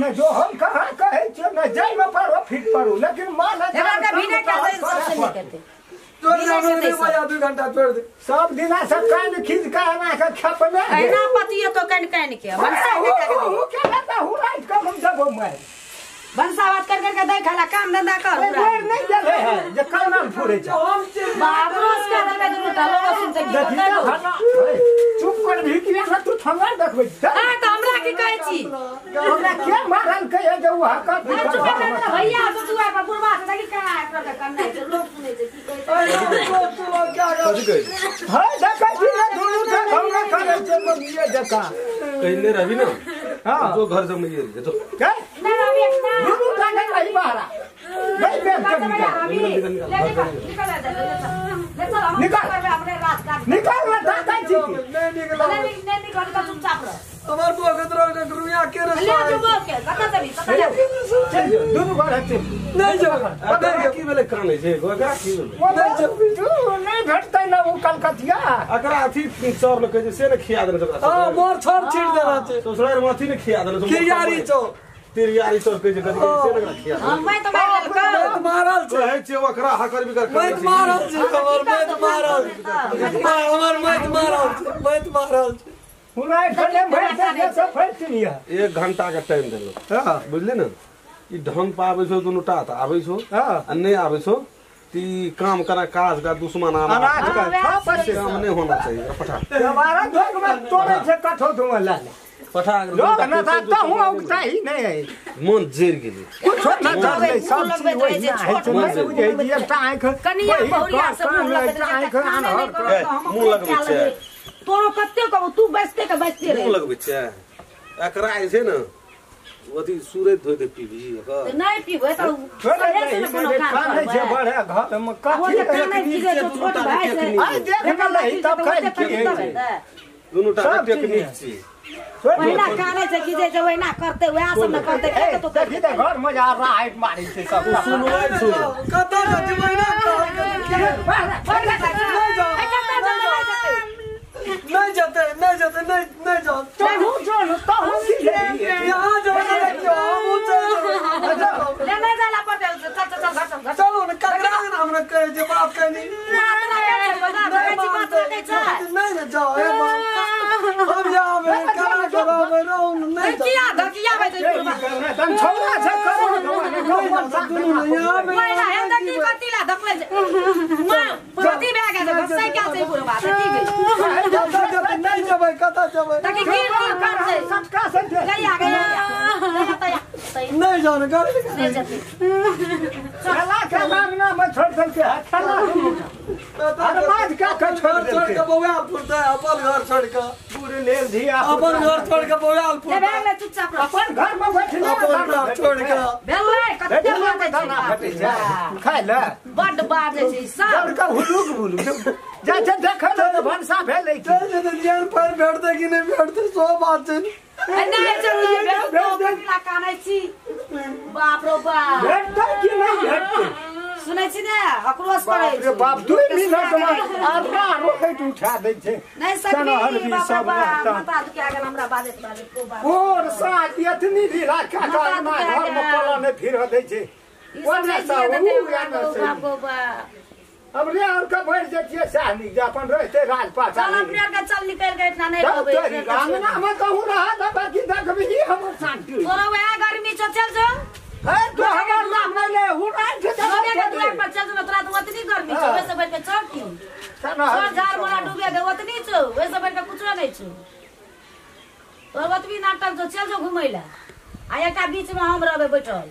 में जो हम कहां कहै छियै न जाय में पर फिट परू लेकिन मान एकरा के बिना के सबसे नहीं करते तोर जानो नहीं बजा 2 घंटा छोड़ दे सब दिना सब कान खींच के आना के खपने एना पतियो तो कान कान के बनसा हो के ना हो रात कम हम जब मैं बनसा बात कर कर के दे खाला काम धंधा कर पूरा नहीं गेले है जे काना फुरे छै बाप रोज के देबे दुनू टा लोग सुनते की करते चुप कर भी कि ना तू ठंगा देखबै हां त हमरा की कहै छी हमरा के मारल के जे उ हक चुप कर भैया तो तू आ बुढ़वा से देखी कना एकरा के कन्ना छै लोग सुनै छै की कहै छै तू क्या कथि कहै छै हां देखै छी ना दुनू टा ठंगा करै छै मम्मीए जका कहने रहबी ना हां जो घर जमैये रे जो के ना रवि ना दुनू टा नहीं रही बाहर नहीं बैठ के निकल निकल ले चल हम निकल अपने राज काट निकल ना दादा जी नहीं निकल नहीं नहीं निकल तो चुपचाप रह हमार बोगत रह के रुपया के रे ले जो बोल के कत चली कत चल दुनू घर हटे नहीं जो अरे की भेलै कानै छै ओकरा की भेलै नहीं जो नहीं भेटतै ना उ कलकतिया एकरा अथी चौर ल कहै छै से ने खिया देने छै ओकरा हां मोर छोर छीट देना छै ससुराल में अथी ने खिया देने छै तिरियारी चौ तिरियारी चौर कहै छै कथी से ने खिया हम मैं तो मारल के मारल छै कहै छै ओकरा हकर बिकर मैं मारल छै हमर मैं मारल हमर मैं मारल छै मैं मारल छै हुना ठंडे भैंस सब फैसनी है 1 घंटा के टाइम देलो हां बुझली ना ई ढंग पर आबै छौ दुनू टा त आबै छौ आ नहीं आबै छौ ती काम करा काज का दुश्मन अनाज का काम नहीं होना चाहिए पठा हमारा धोक में तोड़े छै कठो धुआ ला पठा लोग ना था हूं उगता ही नहीं है मन जर गेलै कुछ ना जाने सब चीज वही है नहीं बुझै छी एकटा आंख कनिया बहुरिया सब मुंह लगबै छै मुंह लगबै छै तोरो कते कहबो तू बैसते के बैसते रह मुंह लगबै छै एकरा जे छै ना अथी सूरज धोइ दे पीबी ओकर नहीं पीबै त कोनो काम नै छै बड़े घर में कथी छोट भाई छै आ देख नहीं तब खाइ की दुनू टा टेक्निक छी पहिला कानै छै की जे ओहिना करते वएह सब न करते के तो देखी त घर में जा राइट मारी छै सब सुनवाइ छौ कत जति महिना नहीं जाते नहीं जाते नहीं नहीं जाओ तहु जो तहु की यहां जो देखियो हम चल ले नहीं जाला पड़ते चल चल चल घर चल चलो न ककरा न हमरा कहे जे बात कहनी नहीं न जाओ ए बाप हम जा में करा करा में रहू नहीं धकिया धकिया भाई तन छोरा छै करो दुनू यहां में पहिला हे देखी कथी ला धकले मां पति भए गेल घसै क्या छै बुढ़वा देखी गई नहीं जबै कत जबै ताकि गिर गिर करतै सटका से गया गया नहीं जाओ घर नहीं जाते खेला के मांगना में छोड़ देलके खेला अरे माज का के छोड़ छोड़ देलके के बौआ फुरता अपन घर छोड़ के पूरे लेल धिया अपन घर छोड़ के बौआ ले फुरता भेलै चुपचाप रह अपन घर में बैठले अपन घर छोड़ के भेलै कते बाजै दाना छै भेटै छै खाय ले बड बाजै छै सब घर का हुलुक बुलुक जा जा देखै ले भनसा भेलै की चल जे ध्यान पर भेटते कि नहीं भेटते सो बात छै नहीं चलते भेल तो कथी ला कानै छी बाप रो बाप भेटतै कि नहीं भेटतै सुनै छी ने आक्रोश करै बाप रे बाप 2 मिनट में आरा रोकैत उठा दै छै नहीं सकबी बाप रे बाप माथा दुखा गेल हमरा बाजैत बाजैत को बाप और साँझ एतनी लीला का करना घर में पला नहीं फिर दै छै ई सब नहीं जिए देतै हमरा बाप गो बाप अब रे और का भर जतिए साहनी जे अपन रहते राजपाट चल अपने आर के चल निकल के इतना नहीं रहबै अंगना में कहूं रहा था बाकी देखबी हमर शांति तोरा वएह गर्मी छौ चल जो है तो हमर नाम नहीं ले उड़ान छै तोरे के दुआर पर चल जो तोरा तो ओतनी गर्मी छौ वैसे बैठ के चल की चल झाड़ मोरा डूबे दे ओतनी छौ वैसे बैठ के कुछो नहीं छौ तोर ओतबी नाटक छौ चल जो घुमै ला आ एकटा बीच में हम रहबै बैठल।